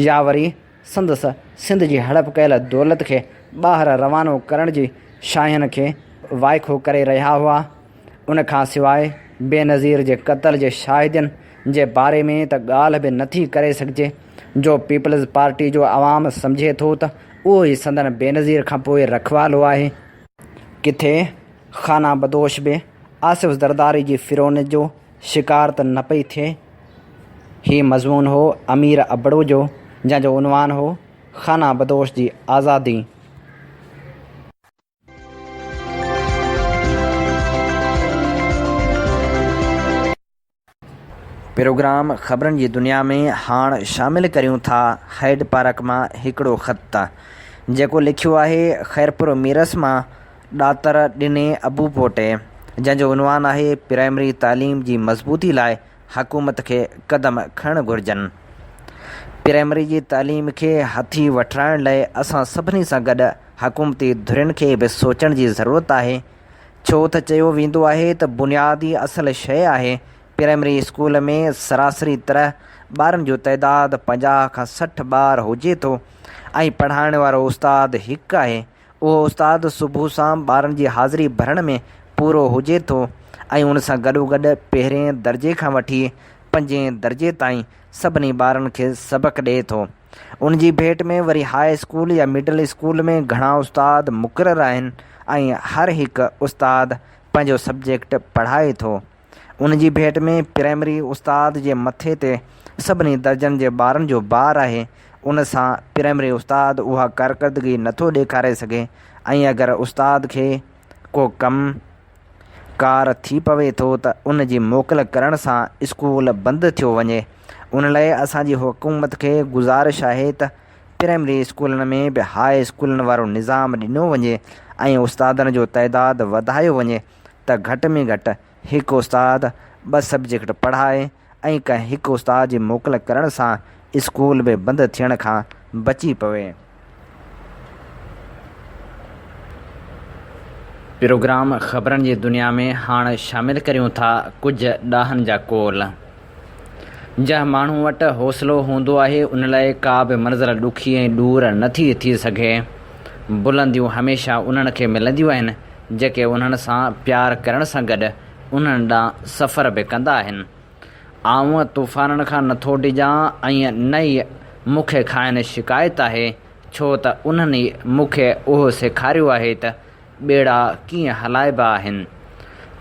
يا وري سندس سنڌ جي هڙپ ڪيل دولت کي ٻاهر روانو ڪرڻ جي شاهين کي وائکو ڪري رهيا هئا. ان کان سواء بينظير جي قتل جي شاهدين جي باري ۾ ته ڳالهه به نٿي ڪري سگهجي، جو پيپلز پارٽي جو عوام سمجهي ٿو ته اهو ئي سندن بينظير کانپوء رکوالو آهي. ڪٿي خانه بدوش به آصف زرداري جي فرعونيت جو شڪار ته نه پئي ٿئي. هي مضمون هو امير ابڙو جو، جنهن جو عنوان هو، خانه بدوش جي آزادي. پروگرام خبرن جي دنيا ۾ هاڻ شامل ڪريون ٿا هائيڊ پارڪ مان هڪڙو خط جيڪو لکيو آهي خيرپور ميرس مان ڏاتر ڏني ابو پوٽي جنهن جو عنوان آهي پرائمري تعليم جي مضبوطي لاء حڪومت کي قدم کڻڻ گهرجن پرائمري جي تعليم کي هٿي وٺرائڻ لاء اسان سڀني سان گڏ حڪومتي ڌرين کي به سوچڻ جي ضرورت آهي ڇو ته چيو ويندو آهي ته بنياد ئي اصل شيء آهي. پرائمري اسڪول ۾ سراسري طرح ٻارن جو تعداد 50 کان 60 ٻار هجي ٿو ۽ پڙهائڻ وارو استاد هڪ آهي. اهو استاد صبح سان ٻارن جي حاضري ڀرڻ ۾ پورو هجي ٿو ۽ ان سان گڏوگڏ پهرين درجي کان وٺي پنجين درجي تائين سڀني ٻارن کي سبق ڏئي ٿو. ان جي ڀيٽ ۾ وري هاء اسڪول يا مڊل اسڪول ۾ گهڻا استاد مقرر آهن ۽ هر هڪ استاد پنهنجو سبجيڪٽ پڙهائي ٿو. ان جي ڀيٽ ۾ پرائمري استاد جي مٿي تي سڀني درجن جي ٻارن جو بار آهي، ان سان پرائمري استاد اها ڪارڪردگي نٿو ڏيکاري سگهي ۽ اگر استاد کي ڪو ڪم ڪار ٿي پوي ٿو ته ان جي موڪل ڪرڻ سان اسڪول بند ٿيو وڃي ان لاء اسان جي حڪومت کي گذارش آهي ته پرائمري اسڪولن ۾ به هاء اسڪولن وارو نظام ڏنو وڃي ۽ استادن جو تعداد وڌايو وڃي ته گهٽ ۾ گهٽ هڪ استاد ٻه سبجيڪٽ پڙهائي ۽ ڪنهن هڪ استاد جي موڪل ڪرڻ سان اسڪول به بند ٿيڻ کان بچي پوي. پروگرام خبرن جي دنيا ۾ هاڻ شامل ڪريون ٿا ڪجهه ڏاهن جا قول. جنهن ماڻهو وٽ حوصلو هوندو آهي ان لاء ڪا به منزل ڏکي ۽ ڏور نه ٿي ٿي سگهي. بلنديون هميشه انهن کي ملنديون آهن جيڪي انهن سان پيار ڪرڻ سان گڏ انهن ڏانهن سفر به ڪندا آهن. آئون طوفانن کان نٿو ڊڄان ۽ نه ئي مون کي کانئن شڪايت آهي، ڇو ته انهن ئي مون کي اهو سيکاريو آهي ته ٻيڙا ڪيئن هلائبا آهن.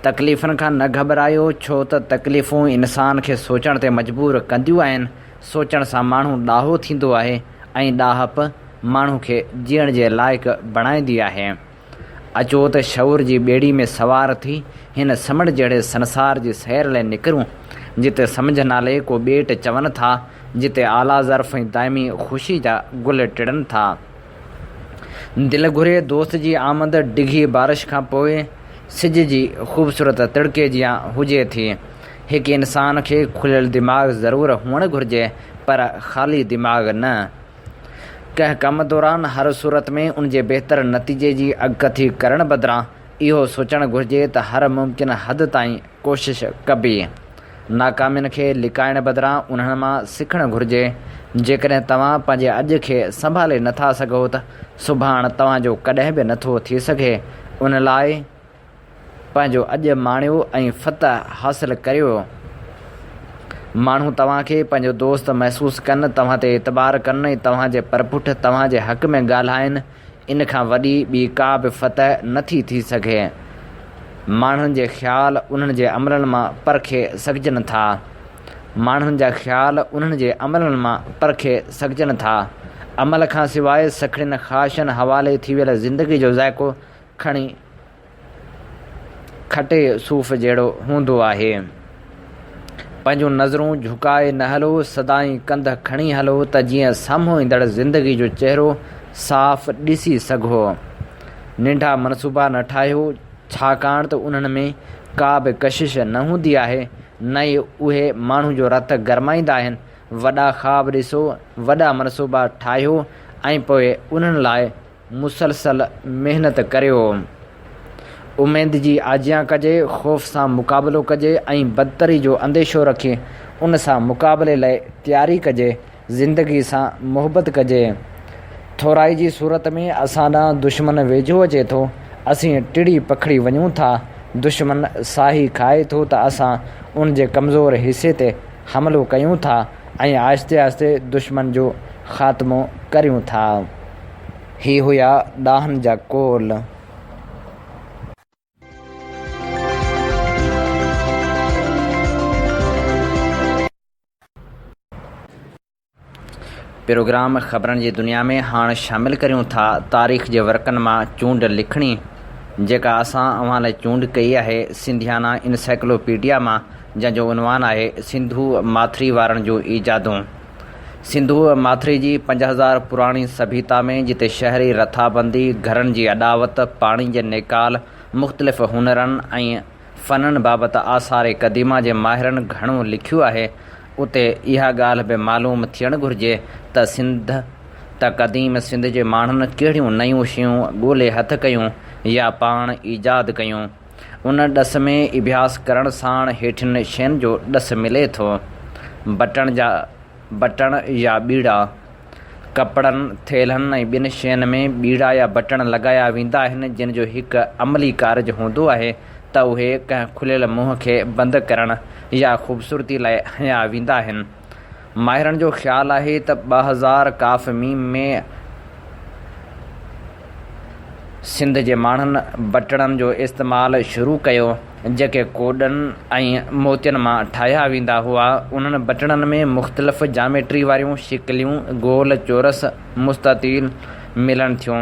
تڪليفن کان نه گهٻرايو، ڇو ته تڪليفون انسان کي سوچڻ تي مجبور ڪنديون آهن. سوچڻ سان ماڻهو ڏاهو ٿيندو آهي ۽ ڏاهپ ماڻهو کي جيئڻ جي لائق بڻائيندي آهي. اچو ته شعور جي ٻيڙي ۾ سوار ٿي هن سمنڊ جهڙي سنسار جي سير لئه نڪرون، جتي سمجهه نالي ڪو ٻيٽ چون ٿا، جتي اعليٰ ظرف ۽ دائمي خوشي جا گل ٽڙن ٿا. دل گهري دوست جي آمد ڊگهي بارش کان پوء سج جي خوبصورت تڙڪي جيان هجي ٿي. هڪ انسان کي کليل دماغ ضرور هئڻ گهرجي پر خالي دماغ نه. ڪنهن ڪم دوران هر صورت ۾ ان جي بهتر نتيجي جي اڳڪٿي ڪرڻ بدران اهو سوچڻ گهرجي ته هر ممڪن حد تائين ڪوشش ڪبي. ناڪامين کي لڪائڻ بدران انهن مان سکڻ گهرجي. جيڪڏهن توهان پنهنجي اڄ کي سنڀالي نٿا سگهو ته سڀاڻ توهان جو ڪڏهن به نٿو ٿي سگهي. ان لاء. پنهنجو اڄ ماڻيو ۽ فتح حاصل ڪريو. ماڻهو توهان کي پنهنجو دوست محسوس ڪن، توهان تي اعتبار ڪن ۽ توهان جي پرپٺ توهان جي حق ۾ ڳالهائين، ان کان وڏي ٻي ڪا به فتح نه ٿي ٿي سگهي. ماڻهن جي خيال انهن جي عملن مان پرکي سگهجن ٿا. ماڻهن جا خيال انهن جي عملن مان پرکي سگهجن ٿا. عمل کان سواء سکڻين خواهشن حوالي ٿي ويل زندگي جو ذائقو کڻي کٽي صوف جهڙو هوندو آهي. پنهنجون نظرون جهڪائي نه هلو، سدائين ڪنڌ کڻي هلو ته جيئن سامهون ايندڙ زندگي جو چهرو صاف ڏسي سگهو. ننڍا منصوبا نه ٺاهيو، ڇاڪاڻ ته انهن ۾ ڪا به ڪشش نه هوندي آهي، نه ئي اهي ماڻهو جو رت گرمائيندا آهن. وڏا خواب ڏسو، وڏا منصوبا ٺاهيو ۽ پوء انهن لاء مسلسل محنت ڪريو. اميد جي آجيان ڪجي، خوف سان مقابلو ڪجي ۽ بدتري جو انديشو رکي ان سان مقابلي لئه تياري ڪجي، زندگي سان محبت ڪجي. ٿورائي جي صورت ۾ اسان ڏانهن دشمن ويجهو اچي ٿو، اسين ٽڙي پکڙي وڃون ٿا، دشمن ساهي کائي ٿو ته اسان ان جي ڪمزور حصي تي حملو ڪيون ٿا ۽ آهستي آهستي دشمن جو خاتمو ڪريون ٿا. هي هيا ڏاهن جا قول. پروگرام خبرن جي دنيا ۾ هاڻ شامل ڪريون ٿا تاريخ جي ورقن مان چونڊ لکڻي جيڪا اسان اوهان لاء چونڊ ڪئي آهي سنڌيانا انسائيڪلوپيڊيا مان جنهن جو عنوان آهي سنڌو ماٿري وارن جون ايجادون. سنڌوء ماٿري جي 5000 پراڻي سڀيتا ۾ جتي شهري رٿابندي، گهرن جي اڏاوت، پاڻي جي نيڪال، مختلف هنرن ۽ فنن بابت آثار قديمه جي ماهرن گهڻو لکيو آهي، اتي اها ڳالهه به معلوم ٿيڻ گهرجي ته سنڌ ته قديم سنڌ جي ماڻهن ڪهڙيون نيون شيون ڳولي هٿ ڪيون يا پاڻ ايجاد ڪيون. ان ڏس ۾ اڀياس ڪرڻ ساڻ هيٺين شين جو ڏس ملي ٿو. بٽڻ جا بٽڻ يا ٻيڙا، ڪپڙن، ٿيلهن ۽ ٻين شين ۾ ٻيڙا يا بٽڻ لڳايا ويندا آهن، جن جو هڪ عملي ڪارج هوندو آهي ته اهي ڪنهن کليل منهن کي بند ڪرڻ يا خوبصورتي لاء هنيا ويندا آهن. ماهرن جو خيال آهي ته 2000 ق م ۾ سنڌ جي ماڻهن بٽڻن جو استعمال شروع ڪيو، جيڪي ڪوڏن ۽ موتين مان ٺاهيا ويندا هئا. انهن بٽڻن ۾ مختلف جاميٽري واريون شڪليون، گول، چورس، مستطيل، ملن ٿيون.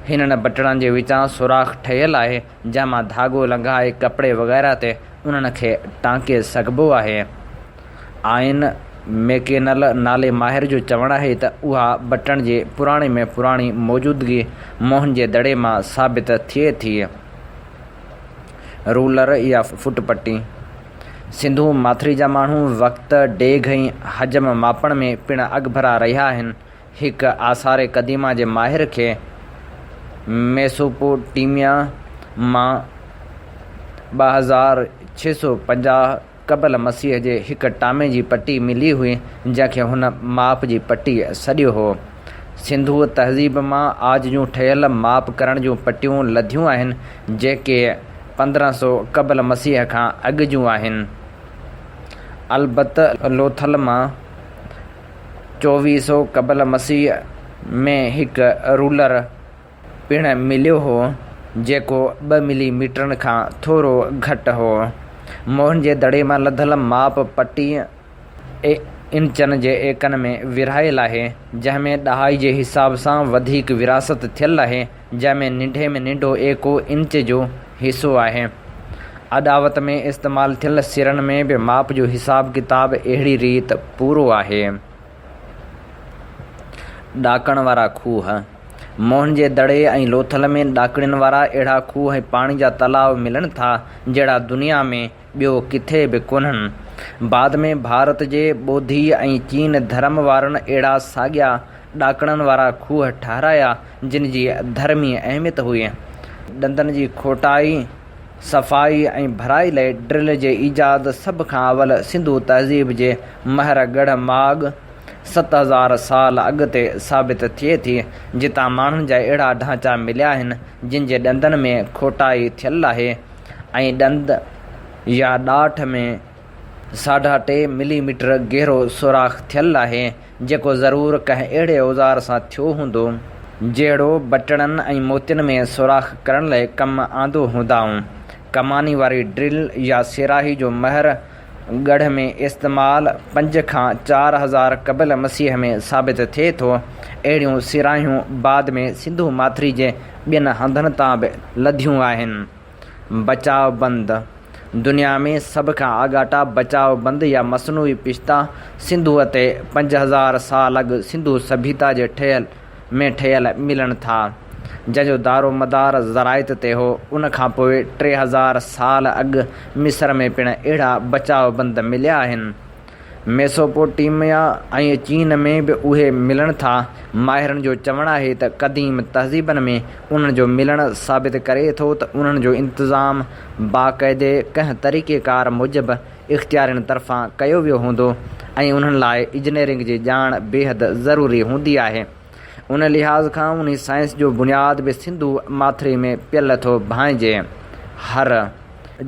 هنن بٽڻن جي وچان سوراخ ٺهيل آهي، جنهن مان ڌاڳو لنگهائي ڪپڙي وغيره تي انهن کي ٽانڪي سگهبو آهي. آئن ميڪينل نالي ماهر جو چوڻ آهي ته اها بٽڻ جي پراڻي ۾ پراڻي موجودگي موهن جي دڙي مان ثابت ٿئي ٿي. رولر يا فٽ پٽي. سنڌو ماٿري جا ماڻهو وقت، ڊيگهه ۽ حجم ماپڻ ۾ پڻ اڳڀرا رهيا آهن. هڪ آثار قديمه جي ماهر کي ميسوپوٽيميا مان 2650 قبل مسيح جي هڪ ٽامي جي پٽي ملي هئي، جنهن کي هن ماپ جي پٽي سڏيو هو. سنڌوء تهذيب مان عاج جون ٺهيل ماپ ڪرڻ جون پٽيون لڌيون آهن، جيڪي 1500 قبل مسيح کان اڳ جون آهن. البت لوٿل مان 2400 قبل مسيح ۾ هڪ رولر پڻ مليو هو، جيڪو ٻه ملي ميٽرن کان ٿورو گهٽ هو. موهن جي دڙي مان لڌل ماپ پٽي انچن جي ايڪن ۾ ورهايل آهي، جنهن ۾ ڏهائي جي حساب سان وڌيڪ ورهاست ٿيل آهي، جنهن ۾ ننڍي ۾ ننڍو ايڪو انچ جو حصو آهي. اڏاوت ۾ استعمال ٿيل سرن ۾ به ماپ جو حساب ڪتاب اهڙي ريت پورو آهي. ڏاڪڻ وارا کوهه، موهن جي دڙي ۽ لوٿل ۾ ڏاڪڻين وارا اهڙا کوهه ۽ پاڻي جا تلاء ملن ٿا، جهڙا دنيا ۾ ٻيو ڪٿي به ڪونهن. بعد ۾ ڀارت جي ٻوڌي ۽ چين ڌرم وارن اهڙا ساڳيا ڏاڪڻن وارا کوهه ٺهرايا، جن جي ڌرمي اهميت هئي. ڏندن جي کوٽائي. صفائي ۽ ڀرائي لئه ڊرل جي ايجاد سڀ کان اول سنڌو تهذيب جي مهر ڳڙهه ماڳ 7000 سال اڳ تي ثابت ٿئي ٿي، جتان ماڻهن جا اهڙا ڍانچا مليا آهن، جن جي ڏندن ۾ کوٽائي ٿيل آهي ۽ ڏند يا ڏاٺ ۾ ساڍا ٽي ملي ميٽر گهرو سوراخ ٿيل آهي، جيڪو ضرور ڪنهن اهڙي اوزار سان ٿيو هوندو، جهڙو بٽڻن ۽ موتين ۾ سوراخ ڪرڻ لئه ڪم آندو هوندائون. ڪماني واري ڊرل يا سيراهي جو مهر ڳڙهه ۾ استعمال پنج کان 4000 قبل مسيح ۾ ثابت ٿئي ٿو. اهڙيون سيراهيون بعد ۾ سنڌو ماٿري جي ٻين هنڌن تان به لڌيون آهن. بچاء بند، دنيا ۾ سڀ کان آڳاٽا بچاء بند يا مصنوعي پشتا سنڌوء تي 5000 سال اڳ سنڌو سڀيتا جي ٺهيل ۾ ٺهيل ملن ٿا، جنهن جو دارومدار زراعت تي هو. ان کان پوء 3000 سال اڳ مصر ۾ پڻ اهڙا بچاء بند مليا آهن. ميسوپوٽيميا ۽ چين ۾ به اهي ملن ٿا. ماهرن جو چوڻ آهي ته قديم تهذيبن ۾ انهن جو ملڻ ثابت ڪري ٿو ته انهن جو انتظام باقاعدي ڪنهن طريقيڪار موجب اختيارين طرفان ڪيو ويو هوندو ۽ انهن لاء اجنيئرنگ جي ڄاڻ بيحد ضروري هوندي آهي. ان لحاظ کان انهي سائنس جو بنياد به سنڌو ماٿري ۾ پيل ٿو ڀانئجي. هر.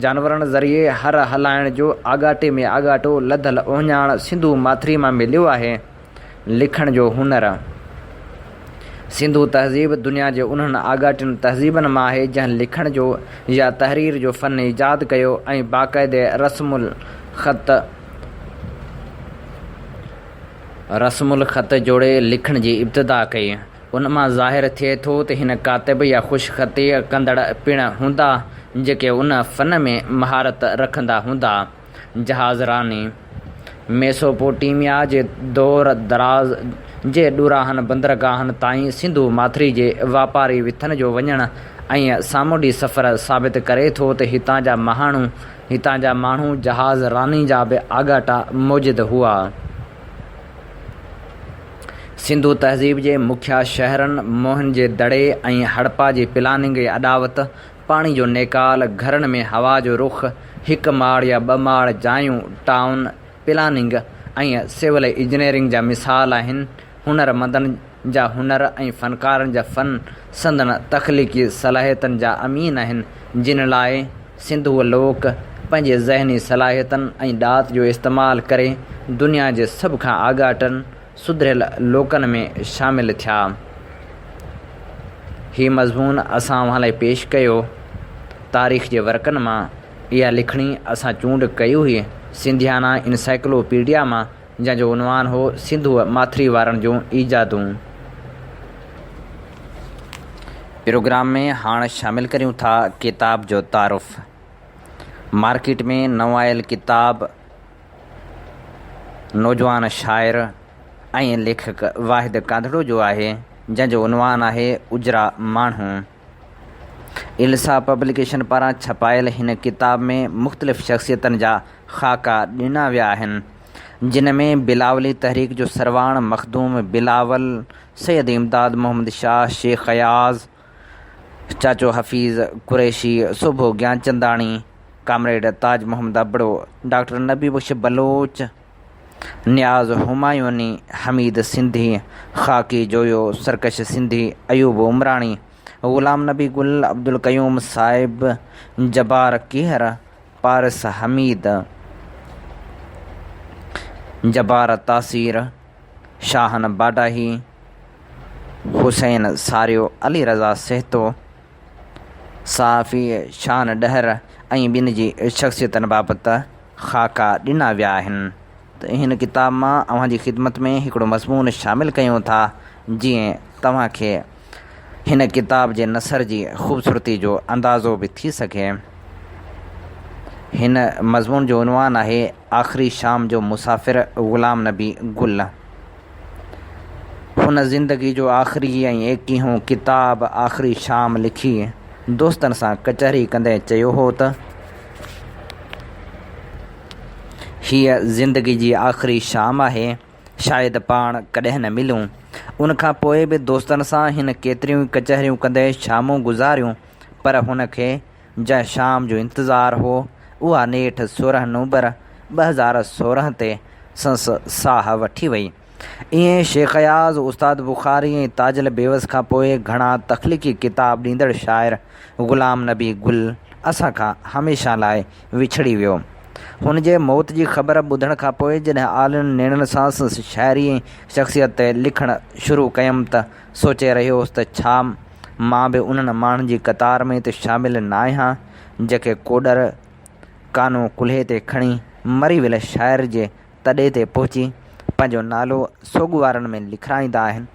جانورن ذريعي هر هلائڻ جو آڳاٽي ۾ آڳاٽو لڌل اهڃاڻ سنڌو ماٿري مان مليو آهي. لکڻ جو هنر. سنڌو تهذيب دنيا جي انهن آڳاٽين تهذيبن مان آهي جنهن لکڻ جو يا تحرير جو فن ايجاد ڪيو ۽ باقاعدي رسم الخط. رسم الخط جوڙي لکڻ جي ابتدا ڪئي. ان مان ظاهر ٿئي ٿو ته هن ڪاتب يا خوشخطي ڪندڙ پڻ هوندا، جيڪي ان فن ۾ مهارت رکندا هوندا. جهاز راني، ميسوپوٽيميا جي دور دراز جي ڏوراهن بندرگاهن تائين سنڌو ماٿري جي واپاري وٿن جو وڃڻ ۽ سامونڊي سفر ثابت ڪري ٿو ته هتان جا مهاڻو هتان جا ماڻهو جهاز راني جا به آڳاٽا موجد هئا. سنڌو تهذيب جي مکيه شهرن موهن جي دڙي ۽ هڙپا جي پلاننگ ۽ اڏاوت، پاڻي جو نيڪال، گهرن ۾ هوا جو رخ، هڪ ماڙ يا ٻه ماڙ جايون، ٽائون پلاننگ ۽ سول انجنيئرنگ جا مثال آهن. هنرمندن جا هنر ۽ فنڪارن جا فن سندن تخليقي صلاحيتن جا امين آهن، جن لاء سنڌوء لوڪ پنهنجي ذهني صلاحيتن ۽ ڏات جو استعمال ڪري دنيا جي سڀ کان آڳاٽن سڌريل لوڪن ۾ شامل ٿيا. هي مضمون اسان اوهان لاء پيش ڪيو تاريخ جي ورقن مان. اها لکڻي اسان چونڊ ڪئي هئي سنڌيانا انسائيڪلو پيڊيا مان جنهن جو عنوان هو سنڌوء ماٿري وارن جون ايجادون. پروگرام ۾ هاڻ شامل ڪريون ٿا ڪتاب جو تعارف. مارڪيٽ ۾ نئون آيل ڪتاب نوجوان شاعر ۽ ليکڪ واحد ڪانڌڙو جو آهي جنهن جو عنوان آهي اجرا ماڻهو. السا پبليڪيشن پاران ڇپايل هن ڪتاب ۾ مختلف شخصيتن جا خاڪا ڏنا ويا آهن، جن ۾ بلاولي تحريڪ جو سرواڻ مخدوم بلاول، سيد امداد محمد شاهه، شيخ اياز، چاچو حفيظ قريشي، سوڀو گيانچنداڻي، ڪامريڊ تاج محمد ابڙو، ڊاڪٽر نبي بخش بلوچ، نياز همايوني، حميد سنڌي، خاڪي جويو، سرڪش سنڌي، ايوب عمراڻي، غلام نبي گل، عبدالقيوم صائب، جبار ڪيهر، پارس حميد، جبار تاثير، شاهن باڊاهي، حسين ساريو، علي رضا سهتو، صحافي شان ڏهر ۽ ٻين جي شخصيتن بابت خاڪا ڏنا ويا آهن. هن ڪتاب مان اوهان جي خدمت ۾ هڪڙو مضمون شامل ڪيون ٿا جيئن توهان کي هن ڪتاب جي نثر جي خوبصورتي جو اندازو به ٿي سگهي. هن مضمون جو عنوان آهي آخري شام جو مسافر غلام نبي گل. هن زندگي جو آخري ۽ ايڪيهون ڪتاب آخري شام لکي دوستن سان ڪچهري ڪندي چيو هو ته. هيء زندگي جي آخري شام آهي. شايد پاڻ ڪڏهن نه ملون. ان کان پوء به دوستن سان هن ڪيتريون ئي ڪچهريون ڪندي شامون گذاريون، پر هن کي جنهن شام جو انتظار هو، اها نيٺ 16 نومبر 2016 تي سندس ساهه وٺي وئي. ائين شيخ اياز، استاد بخاري ۽ تاجل بيوس کان پوء گهڻا تخليقي ڪتاب ڏيندڙ شاعر غلام نبي گل اسان کان هميشه لاء وڇڙي ويو. هن جي موت جي خبر ٻڌڻ کان پوء جڏهن آلن نيڻن سان سندس شاعري ۽ شخصيت تي لکڻ شروع ڪيم ته سوچي رهيو هوس ته ڇا مان به انهن ماڻهن جي قطار ۾ ته شامل ناهيان جيڪي ڪوڏر ڪانو ڪلهي تي کڻي مري ويل شاعر جي تڏي تي پهچي پنهنجو نالو سوڳوارن ۾ لکرائيندا آهن.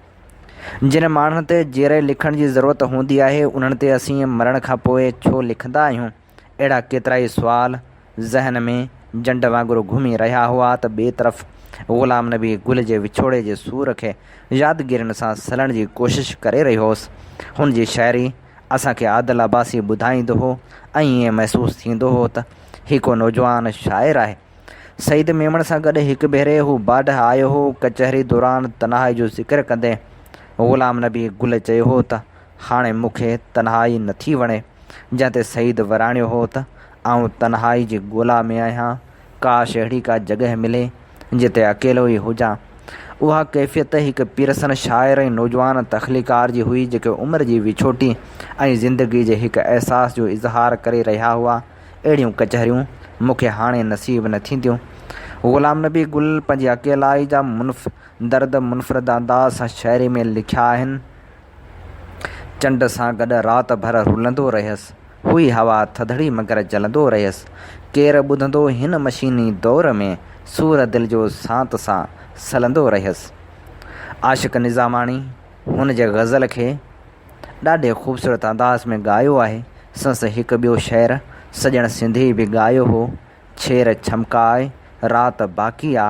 جن ماڻهن تي جيئري لکڻ جي ضرورت هوندي آهي انهن تي اسين مرڻ کان پوء ڇو لکندا آهيون؟ اهڙا ڪيترائي سوال ذهن ۾ جنڊ وانگر گهمي رهيا هئا ته ٻئي طرف غلام نبي گل جي وڇوڙي جي سور کي يادگيرين سان سلڻ جي ڪوشش ڪري رهيو هوس. هن جي شاعري اسان کي عادل عباسي ٻڌائيندو هو ۽ ائين محسوس ٿيندو هو ته هي ڪو نوجوان شاعر آهي. سعيد ميمڻ سان گڏ هڪ ڀيري هو باڊهه آيو هو. ڪچهري دوران تنهائي جو ذڪر ڪندي غلام نبي گل چيو هو ته هاڻي مون کي تنهائي نٿي وڻي. جنهن تي سعيد وراڻيو هو ته آئون تنهائي جي ڳولا ۾ آهيان، ڪاش اهڙي ڪا جڳهه ملي جتي اڪيلو ئي هجان. اها ڪيفيت هڪ پيرسن شاعر ۽ نوجوان تخليقار جي هئي جيڪي عمر جي وڇوٽي ۽ زندگي جي هڪ احساس جو اظهار ڪري رهيا هئا. اهڙيون ڪچهريون مون کي هاڻي نصيب نه ٿينديون. غلام نبي گل پنهنجي اڪيلائي جا درد منفرد انداز سان شاعري ۾ لکيا آهن. چنڊ سان گڏ رات ڀر رلندو رهيس. هئي هوا ٿڌڙي مگر جلندو رهيس. ڪير ٻڌندو هن مشيني دور ۾. سور دل جو سانت سان سلندو رهيس. عاشق نظاماڻي هن جي غزل کي ڏاڍي خوبصورت انداز ۾ ڳايو آهي. سندس هڪ ٻيو شعر سڄڻ سنڌي به ڳايو هو، ڇير ڇمڪاء، رات باقي آ،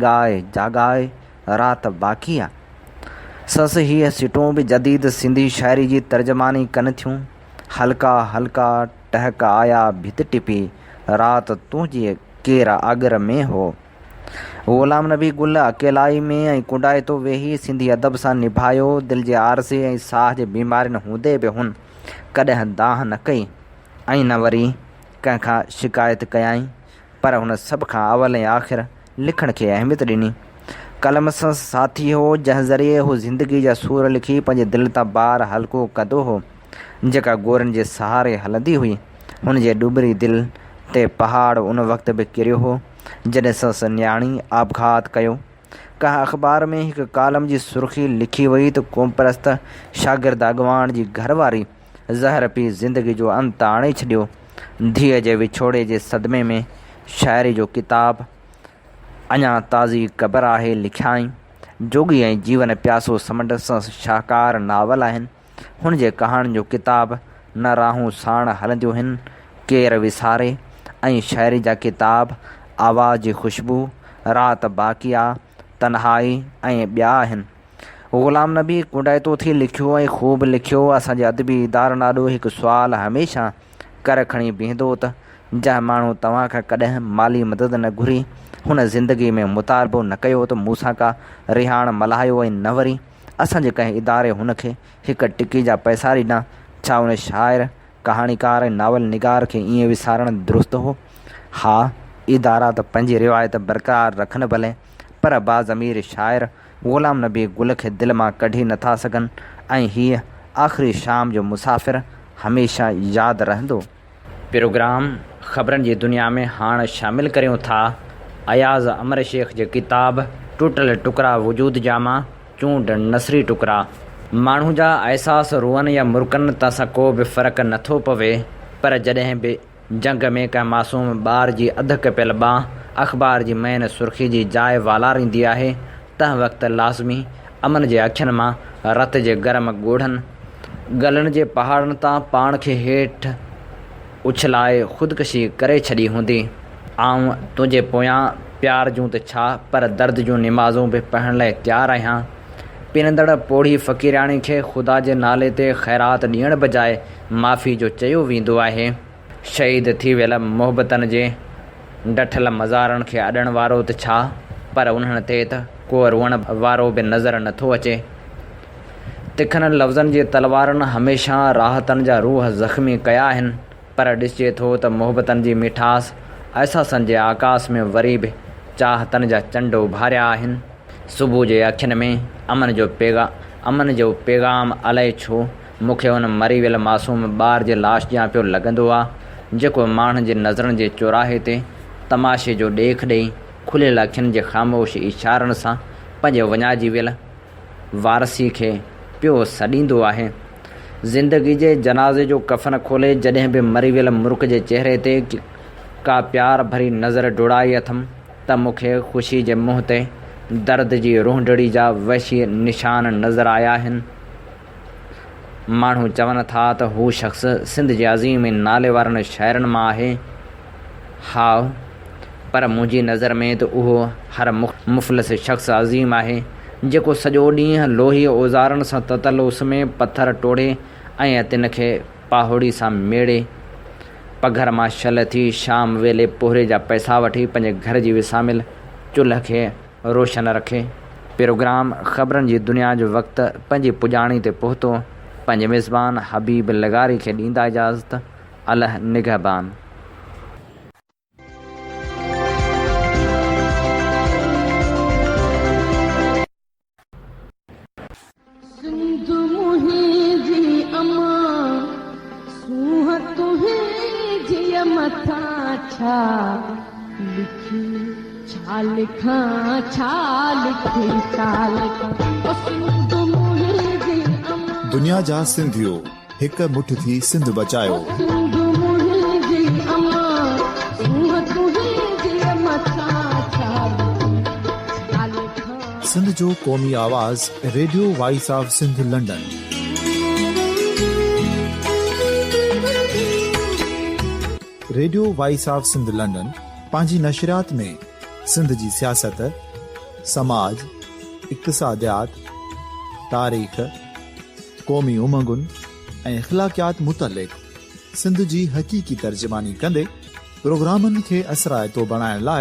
ڳاء جاڳاء، رات باقي آ. سندس هيء سٽون به جديد سنڌي شاعري جي ترجماني ڪن ٿيون. هلڪا هلڪا ٽهڪ آيا ڀت ٽپي، رات تنهنجي ڪير آڳر ۾ هو. غلام نبي گل اڪيلائي ۾ ۽ ڪنڊائتو ويهي سنڌي ادب سان نڀايو. دل جي عارضي ۽ ساهه جي بيمارين هوندي به هن ڪڏهن دانهن نه ڪئي ۽ نه وري ڪنهن کان شڪايت ڪيائين پر هن سڀ کان اول ۽ آخر لکڻ کي اهميت ڏني. قلم سندس ساٿي هو، جنهن ذريعي هو زندگي جا سور لکي پنهنجي دل تان بار هلڪو ڪندو هو، جيڪا گورين جي سهاري هلندي هئي. هن جي ڏٻري دل تي پهاڙ ان وقت به ڪريو هو، جڏهن سندس نياڻي آپگهات ڪيو. ڪنهن اخبار ۾ هڪ ڪالم جي سرخي لکي وئي ته قومپرست شاگرد اڳواڻ جي گهر واري زهر پي زندگي جو انت آڻي ڇڏيو. ڌيء جي وڇوڙي جي صدمي ۾ شاعري جو ڪتاب اڃا تازي قبر آهي لکيائين. جوڳي ۽ جيون پياسو سمنڊ سندس شاهڪار ناول آهن. هن جي ڪهاڻين جو ڪتاب نه راهون ساڻ هلنديون هن، ڪير وساري ۽ شاعري جا ڪتاب آواز جي خوشبو، رات باقي آ، تنهائي ۽ ٻيا آهن. غلام نبي ڪنڊائتو ٿي لکيو ۽ خوب لکيو. اسان جي ادبي ادارن آڏو هڪ سوال هميشه ڪر کڻي بيهندو ته جنهن ماڻهو توهان کان ڪڏهن مالي مدد نه گهري، هن زندگي ۾ مطالبو نه ڪيو ته مون سان ڪا رهاڻ ملهايو ۽ نه وري اسان جي ڪنهن اداري هن کي هڪ ٽڪي جا پئسا ڏنا، ڇا ان شاعر، ڪهاڻيڪار ۽ ناول نگار کي ائين وسارڻ درست هو؟ ها، ادارا ته پنهنجي روايت برقرار رکن ڀلي، پر باضمير شاعر غلام نبي گل کي دل مان ڪڍي نٿا سگهن ۽ هيء آخري شام جو مسافر هميشه ياد رهندو. پروگرام خبرن جي دنيا ۾ هاڻ شامل ڪريون ٿا اياز امر شيخ جي ڪتاب ٽٽل ٽڪرا وجود جا مان چونڊ نثري ٽڪرا. ماڻهو جا احساس روئن يا مرڪن تنهن سان ڪو به فرق نٿو پوي پر جڏهن به جنگ ۾ ڪنهن معصوم ٻار جي اڌ ڪپيل ٻانهن اخبار جي مين سرخي جي جاء والاريندي آهي، تنهن وقت لازمي امن جي اکين مان رت جي گرم ڳوڙهن ڳلن جي پهاڙن تان پاڻ کي هيٺ اڇلائي خودڪشي ڪري ڇڏي هوندي. آئون تنهنجي پويان پيار جون ته ڇا پر درد جون نمازون به پڙهڻ لاء تيار آهيان. پنندڙ پوڙهي فقيرياڻي کي خدا جي نالي تي خيرات ڏيڻ بجاء معافي جو چيو ويندو آهي. شهيد ٿي ويل محبتن جي ڊٺل مزارن کي اڏڻ وارو ته ڇا پر انهن تي ته ڪو روئڻ وارو به نظر نٿو اچي. تکن لفظن جي تلوارن هميشه راحتن جا روح زخمي ڪيا آهن پر ڏسجي ٿو ته محبتن جي مٺاس احساسن جي آڪاس ۾ وري به چاهتن جا چنڊ اڀاريا آهن. صبح جي اکين ۾ امن جو امن جو پيغام الائي ڇو مون کي ان مري ويل معصوم ٻار جي لاش جيان پيو لڳندو آ، جيڪو ماڻهن جي نظرن جي چوراهي تي تماشي جو ڏيک ڏئي کليل اکين جي خاموش اشارن سان پنهنجي وڃائجي ويل وارثي کي پيو سڏيندو آهي. زندگي جي جنازي جو ڪفن کولي جڏهن به مري ويل مرڪ جي چهري تي ڪا پيار ڀري نظر ڊوڙائي اٿم ته مون کي خوشي جي منهن تي درد جي رونڊڙي جا وحشي نشان نظر آيا آهن. ماڻهو چون ٿا ته هو شخص سنڌ جي عظيم ۽ ناليوارن شاعرن مان آهي. هائو، پر منهنجي نظر ۾ ته اهو هر مفلس شخص عظيم آهي، جيڪو سڄو ڏينهن لوهي اوزارن سان تتل اس ۾ پٿر ٽوڙي ۽ تن کي پاهوڙي سان ميڙي، پگهر مان شل ٿي شام ويلي پورهيي جا پئسا وٺي پنهنجي گهر جي وساميل چلهه کي روشن رکي. پروگرام خبرن جي دنيا جو وقت پنهنجي پڄاڻي تي پهتو. پنهنجي ميزبان حبيب لغاري کي ڏيندا اجازت. الله نگهبان. سنڌ منهنجي امان، سونهن تنهنجيء مٿان ڇا لکي ڇا لکان، ڇا لکي ڇا لکان، او سنڌ منهنجي امان. دنيا جا سنڌيو هڪ مٺ ٿي سنڌ بچايو. او سنڌ منهنجي امان، سونهن تنهنجيء مٿان ڇا. سنڌ جو قومي آواز radio voice of Sindh London. Radio voice of Sindh London پنهنجي نشريات ۾ سنڌ جي سياست، سماج، اقتصاديات، تاريخ، قومي امنگن ۽ اخلاقيات متعلق سنڌ جي حقيقي ترجماني ڪندي پروگرامن کي اثرائتو بڻائڻ لاء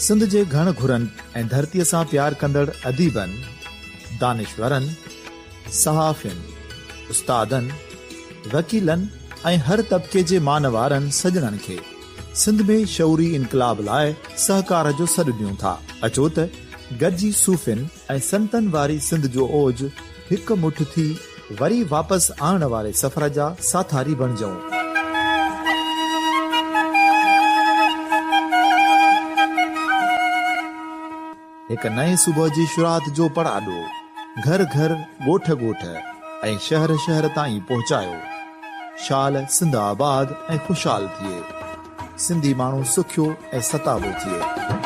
سنڌ جي گهڻ گهرن ۽ ڌرتيء سان پيار ڪندڙ اديبن، دانشورن، صحافين، استادن، وڪيلن ۽ هر طبقي جي مان وارن سڄڻن کي سنڌ ۾ شعوري انقلاب لاء سهڪار جو سڏ ڏيون ٿا. اچو ته گڏجي صوفين ۽ سنتن واري سنڌ جو اوج هڪ مٺ ٿي وري واپس آڻڻ واري سفر جا ساٿاري بڻجون. هڪ نئين صبح جي شروعات جو پڙاڏو گهر گهر، ڳوٺ ڳوٺ ۽ شهر شهر تائين پهچايو. شال سنڌ آباد ۽ خوشحال ٿئي. سنڌي ماڻهو سکيو ۽ ستابو ٿئي.